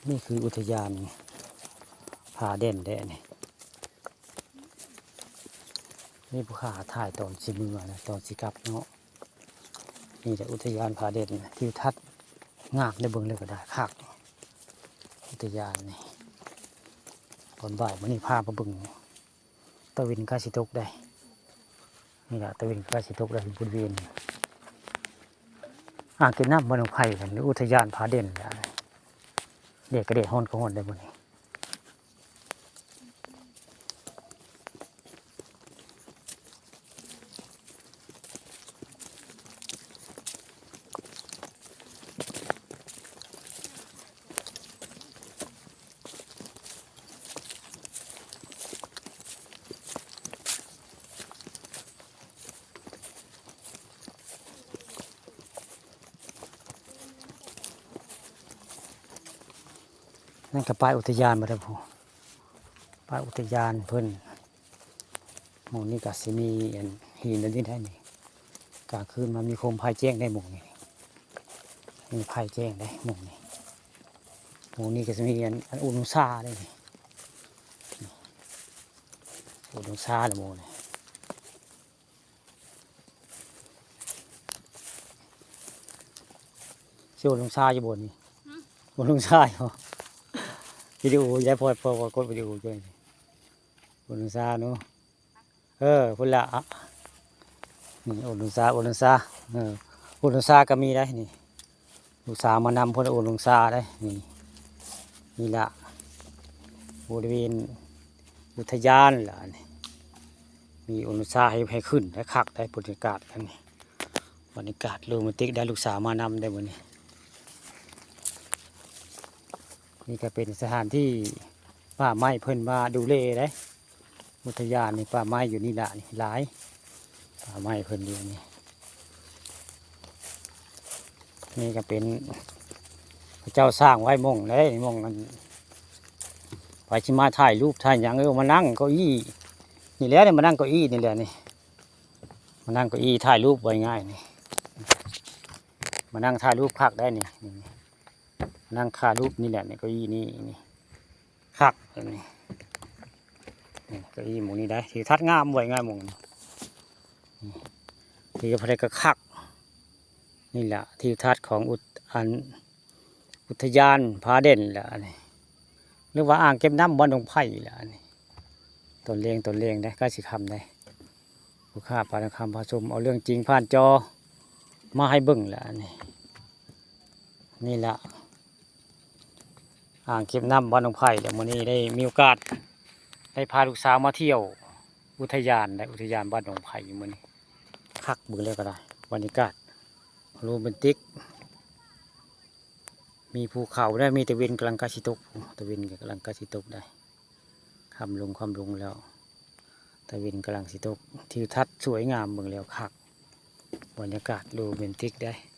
ນີ້ຄືອຸທະຍານຜາແດນແທ້ນີ້. ມີຜູ້ຂ້າຖ່າຍຕອນຊິເມືອນະ ຕອນຊິກັບເນາະ. ນີ້ແຫຼະອຸທະຍານຜາແດນ ທິວທັດງາມເດ້ ເບິ່ງເລີຍກໍໄດ້ ຄັກ. ອຸທະຍານນີ້ ຕອນບ່າຍມື້ນີ້ພາມາເບິ່ງ ຕາເວັນໃກ້ຊິຕົກໄດ໋. ນີ້ລະ ຕາເວັນໃກ້ຊິຕົກໄດ໋ ບໍລິເວນອ່າງເກັບນ້ຳບ້ານໜອງໄຜ່ ຫຼື ອຸທະຍານຜາແດນ. ແດດກໍແດດ ຮ້ອນກໍຮ້ອນໄດ໋ມື້ນີ້. ນັ້ນກໍປ້າຍອຸທະຍານບໍ່ໄດ້ຜູ້ ປ້າຍອຸທະຍານເພິ່ນ. ໝ່ອງນີ້ກໍຊິມີອັນຫີນອັນນີ້ໄດ໋ນີ້ ກາງຄືນມາມີໂຄມໄຟແຈ້ງໄດ໋ໝ່ອງນີ້ ມີໄຟແຈ້ງໄດ໋ໝ່ອງນີ້. ໝ່ອງນີ້ກໍຊິມີອັນ ອັນອຸດົງຊາໄດ໋ນີ້ ອຸດົງຊາລະໝ່ອງນີ້. ຊິໂອນລົງຊາຢູ່ບໍ່ນີ້? ຫືມ? ໂອນລົງຊາຢູ່ບໍ່? ວິດີໂອໄດ້ ພໍ ພໍ ພໍກົດວິດີໂອຢູ່ນີ້ ໂອນລົງຊາເນາະ. ເອີ ພຸ້ນລະ ອະ ນີ້ໂອນລົງຊາ ໂອນລົງຊາ ເອີ ໂອນລົງຊາກໍມີໄດ໋ນີ້. ລູກສາວມານຳເພິ່ນໂອນລົງຊາໄດ໋ນີ້. ນີ້ລະ ບໍລິເວນອຸທະຍານລະນີ້ ມີໂອນລົງຊາໃຫ້ ໃຫ້ຂຶ້ນໄດ້ ຄັກໄດ້ ບັນຍາກາດອັນນີ້ ບັນຍາກາດໂຣແມນຕິກໄດ້ ລູກສາວມານຳໄດ້ມື້ນີ້. ນີ້ກໍເປັນສະຖານທີ່ປ່າໄມ້ເພິ່ນມາດູແລໄດ໋. ອຸທະຍານນີ້ ປ່າໄມ້ຢູ່ນີ້ລະນີ້ຫຼາຍ ປ່າໄມ້ເພິ່ນຢູ່ນີ້. ນີ້ກໍເປັນເຂົາເຈົ້າສ້າງໄວ້ໝ່ອງເດ້ ໝ່ອງອັນ ໃຜຊິມາຖ່າຍຮູບຖ່າຍຫຍັງ ເອີ ມານັ່ງເກົ້າອີນີ້ແຫຼະ ມານັ່ງເກົ້າອີນີ້ແຫຼະນີ້ ມານັ່ງເກົ້າອີຖ່າຍຮູບ ເວົ້າງ່າຍໆນີ້ ມານັ່ງຖ່າຍຮູບຄັກໄດ໋ນີ້. ນັ່ງຖ່າຍຮູບນີ້ແຫຼະນີ້ ເກົ້າອີນີ້ ນີ້ຄັກນີ້ ນີ້ເກົ້າອີໝ່ອງນີ້ໄດ໋ ທິວທັດງາມ ເວົ້າງ່າຍໆໝ່ອງນີ້ ນີ້ ທີ່ພະເດກະຄັກ. ນີ້ລະທິວທັດຂອງອຸ ອັນ ອຸທະຍານຜາແດນລະນີ້ ຫຼືວ່າອ່າງເກັບນ້ຳບ້ານດົງໄຜ່ລະນີ້. ຕອນແລງ ຕອນແລງໄດ໋ ໃກ້ຊິຄ່ຳໄດ໋ ຜູ້ຂ້າປານຄຳພາຊົມ ເອົາເລື່ອງຈິງຜ່ານຈໍມາໃຫ້ເບິ່ງລະນີ້. ນີ້ລະ ອ່າງເກັບນ້ຳບ້ານໜອງໄຜ່ ແລ້ວມື້ນີ້ໄດ້ມີໂອກາດໄດ້ພາລູກສາວມາທ່ຽວອຸທະຍານ ໄດ້ອຸທະຍານບ້ານໜອງໄຜ່ມື້ນີ້ ຄັກ ເບິ່ງແລ້ວກໍໄດ້ ບັນຍາກາດໂຣແມນຕິກ ມີພູເຂົາໄດ້ ມີຕາເວັນກຳລັງໃກ້ຊິຕົກ ຕາເວັນກໍກຳລັງໃກ້ຊິຕົກໄດ້ ຄ່ຳລົງ ຄ່ຳລົງແລ້ວ ຕາເວັນກຳລັງຊິຕົກ ທິວທັດສວຍງາມ ເບິ່ງແລ້ວຄັກ ບັນຍາກາດໂຣແມນຕິກໄດ໋.